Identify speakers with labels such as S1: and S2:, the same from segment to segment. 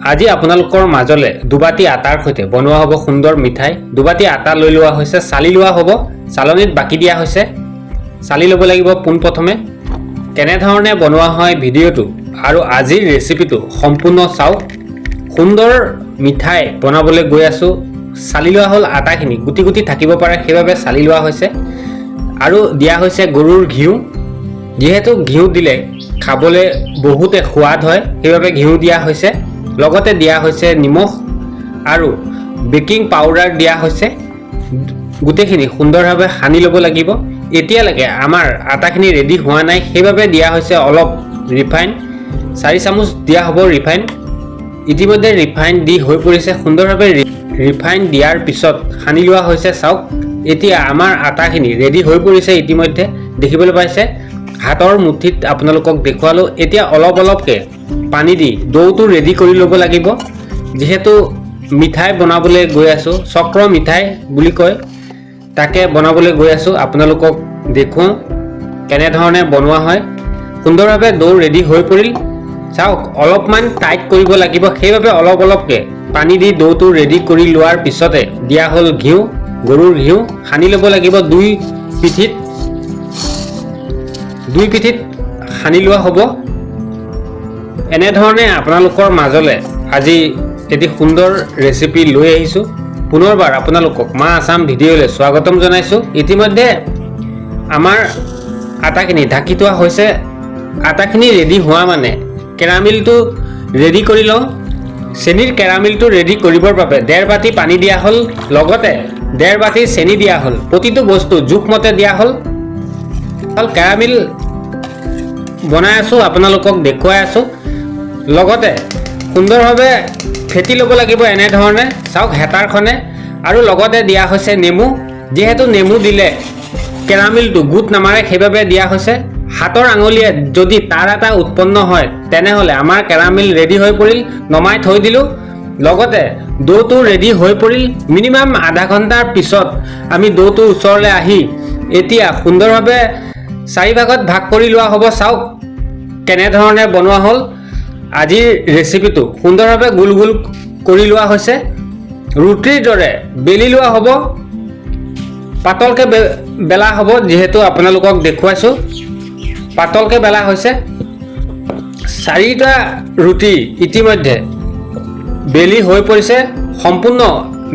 S1: আজি আপোনালোকৰ মাজলৈ দুবাটি আটাৰ সৈতে বনোৱা হ'ব সুন্দৰ মিঠাই। দুবাটি আটা লৈ লোৱা হৈছে, চালি লোৱা হ'ব, চালনীত বাকি দিয়া হৈছে। চালি ল'ব লাগিব পোনপ্ৰথমে। কেনেধৰণে বনোৱা হয় ভিডিঅ'টো আৰু আজিৰ ৰেচিপিটো সম্পূৰ্ণ চাওক। সুন্দৰ মিঠাই বনাবলৈ গৈ আছোঁ। চালি লোৱা হ'ল আটাখিনি, গুটি গুটি থাকিব পাৰে, সেইবাবে চালি লোৱা হৈছে। আৰু দিয়া হৈছে গৰুৰ ঘিউ। যিহেতু ঘিউ দিলে খাবলৈ বহুতে সোৱাদ হয়, সেইবাবে ঘিউ দিয়া হৈছে। লগতে দিয়া হৈছে নিমখ আৰু বেকিং পাউডাৰ দিয়া হৈছে। গোটেইখিনি সুন্দৰভাৱে সানি ল'ব লাগিব। এতিয়ালৈকে আমাৰ আটাখিনি ৰেডি হোৱা নাই, সেইবাবে দিয়া হৈছে অলপ ৰিফাইন। 4 চামুচ দিয়া হ'ব ৰিফাইন। ইতিমধ্যে ৰিফাইন দি হৈ পৰিছে। সুন্দৰভাৱে ৰিফাইন দিয়াৰ পিছত সানি লোৱা হৈছে। চাওক, এতিয়া আমাৰ আটাখিনি ৰেডি হৈ পৰিছে ইতিমধ্যে, দেখিবলৈ পাইছে। হাতৰ মুঠিত আপোনালোকক দেখুৱালোঁ। এতিয়া অলপ অলপকৈ পানী দি দৌটো ৰেডি কৰি ল'ব লাগিব। যিহেতু মিঠাই বনাবলৈ গৈ আছোঁ, চক্ৰ মিঠাই বুলি কয়, তাকে বনাবলৈ গৈ আছোঁ। আপোনালোকক দেখুৱাওঁ কেনেধৰণে বনোৱা হয়। সুন্দৰভাৱে দৌ ৰেডি হৈ পৰিল। চাওক, অলপমান টাইট কৰিব লাগিব, সেইবাবে অলপ অলপকৈ পানী দি দৌটো ৰেডি কৰি লোৱাৰ পিছতে দিয়া হ'ল ঘিউ, গৰুৰ ঘিউ। সানি ল'ব লাগিব দুই পিঠিত। দুই পিঠিত সানি লোৱা হ'ব। এনেধৰণে আপোনালোকৰ মাজলৈ আজি এটি সুন্দৰ ৰেচিপি লৈ আহিছোঁ। পুনৰবাৰ আপোনালোকক মা আছাম ভিডিঅ'লৈ স্বাগতম জনাইছোঁ। ইতিমধ্যে আমাৰ আটাখিনি ঢাকি থোৱা হৈছে। আটাখিনি ৰেডি হোৱা মানে কেৰামিলটো ৰেডি কৰি লওঁ। চেনীৰ কেৰামিলটো ৰেডি কৰিবৰ বাবে 1.5 বাতি পানী দিয়া হ'ল, লগতে 1.5 বাতি চেনি দিয়া হ'ল। প্ৰতিটো বস্তু জোখমতে দিয়া হ'ল। কেৰামিল বনাই আছোঁ, আপোনালোকক দেখুৱাই আছোঁ। লগতে সুন্দৰভাৱে ফেটি ল'ব লাগিব এনেধৰণে, চাওক, হেতাৰখনে। আৰু লগতে দিয়া হৈছে নেমু। যিহেতু নেমু দিলে কেৰামিলটো গোট নামাৰে, সেইবাবে দিয়া হৈছে। হাতৰ আঙুলিয়ে যদি তাৰ এটা উৎপন্ন হয়, তেনেহ'লে আমাৰ কেৰামিল ৰেডি হৈ পৰিল। নমাই থৈ দিলোঁ। লগতে দৌটো ৰেডি হৈ পৰিল। মিনিমাম আধা ঘণ্টাৰ পিছত আমি দৌটোৰ ওচৰলৈ আহি এতিয়া সুন্দৰভাৱে চাৰিভাগত ভাগ কৰি লোৱা হ'ব। চাওক কেনেধৰণে বনোৱা হ'ল আজিৰ ৰেচিপিটো। সুন্দৰভাৱে গোল গোল কৰি লোৱা হৈছে। ৰুটিৰ দৰে বেলি লোৱা হ'ব, পাতলকৈ বেলা হ'ব। যিহেতু আপোনালোকক দেখুৱাইছোঁ, পাতলকৈ বেলা হৈছে। চাৰিটা ৰুটি ইতিমধ্যে বেলি হৈ পৰিছে। সম্পূৰ্ণ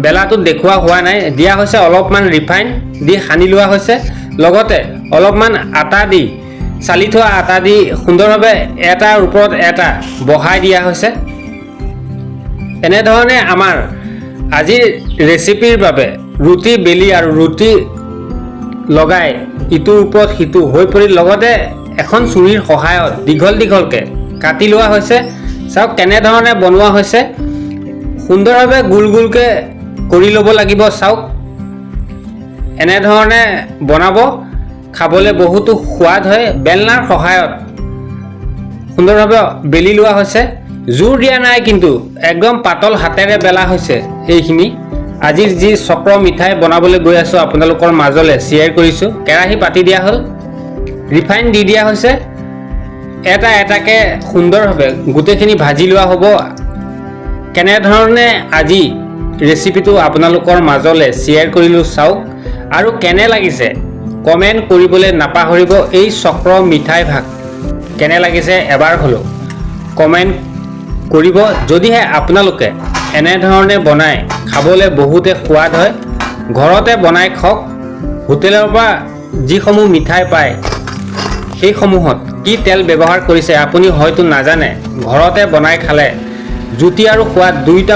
S1: বেলাটোত দেখুওৱা হোৱা নাই। দিয়া হৈছে অলপমান ৰিফাইন দি সানি লোৱা হৈছে। লগতে অলপমান আটা দি, চালি থোৱা আটা দি সুন্দৰভাৱে এটাৰ ওপৰত এটা বহাই দিয়া হৈছে। এনেধৰণে আমাৰ আজিৰ ৰেচিপিৰ বাবে ৰুটি বেলি আৰু ৰুটি লগাই ইটোৰ ওপৰত সিটো হৈ পৰিল। লগতে এখন চুৰীৰ সহায়ত দীঘল দীঘলকৈ কাটি লোৱা হৈছে। চাওক কেনেধৰণে বনোৱা হৈছে। সুন্দৰভাৱে গোল গোলকৈ কৰি ল'ব লাগিব। চাওক, এনেধৰণে বনাব, খাবলৈ বহুতো সোৱাদ হয়। বেলনাৰ সহায়ত সুন্দৰভাৱে বেলি লোৱা হৈছে। জোৰ দিয়া নাই কিন্তু, একদম পাতল হাতেৰে বেলা হৈছে এইখিনি। আজিৰ যি চক্ৰ মিঠাই বনাবলৈ গৈ আছোঁ, আপোনালোকৰ মাজলৈ শ্বেয়াৰ কৰিছোঁ। কেৰাহী পাতি দিয়া হ'ল, ৰিফাইন দি দিয়া হৈছে। এটা এটাকৈ সুন্দৰভাৱে গোটেইখিনি ভাজি লোৱা হ'ব। কেনেধৰণে আজি ৰেচিপিটো আপোনালোকৰ মাজলৈ শ্বেয়াৰ কৰিলোঁ চাওক, আৰু কেনে লাগিছে কমেণ্ট কৰিবলৈ নাপাহৰিব। এই চক্ৰ মিঠাই ভাগ কেনে লাগিছে এবাৰ হ'লেও কমেণ্ট কৰিব। যদিহে আপোনালোকে এনেধৰণে বনাই খাবলৈ বহুতে সোৱাদ হয়, ঘৰতে বনাই খাওক। হোটেলৰ পৰা যিসমূহ মিঠাই পায়, সেইসমূহত কি তেল ব্যৱহাৰ কৰিছে আপুনি হয়তো নাজানে। ঘৰতে বনাই খালে জুতি আৰু সোৱাদ দুয়োটা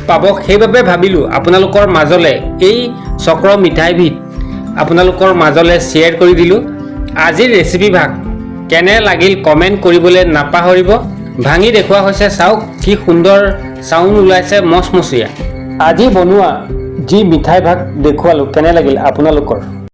S1: পাব। সেইবাবে ভাবিলোঁ আপোনালোকৰ মাজলৈ এই চক্ৰ মিঠাইবিধ আপোনালোকৰ মাজলৈ শ্বেয়াৰ কৰি দিলোঁ। আজিৰ ৰেচিপি ভাগ কেনে লাগিল কমেণ্ট কৰিবলৈ নাপাহৰিব। ভাঙি দেখুওৱা হৈছে। চাওক কি সুন্দৰ চাউণ্ড ওলাইছে, মচমচীয়া। আজি বনোৱা যি মিঠাই ভাগ দেখুৱালোঁ, কেনে লাগিল আপোনালোকৰ?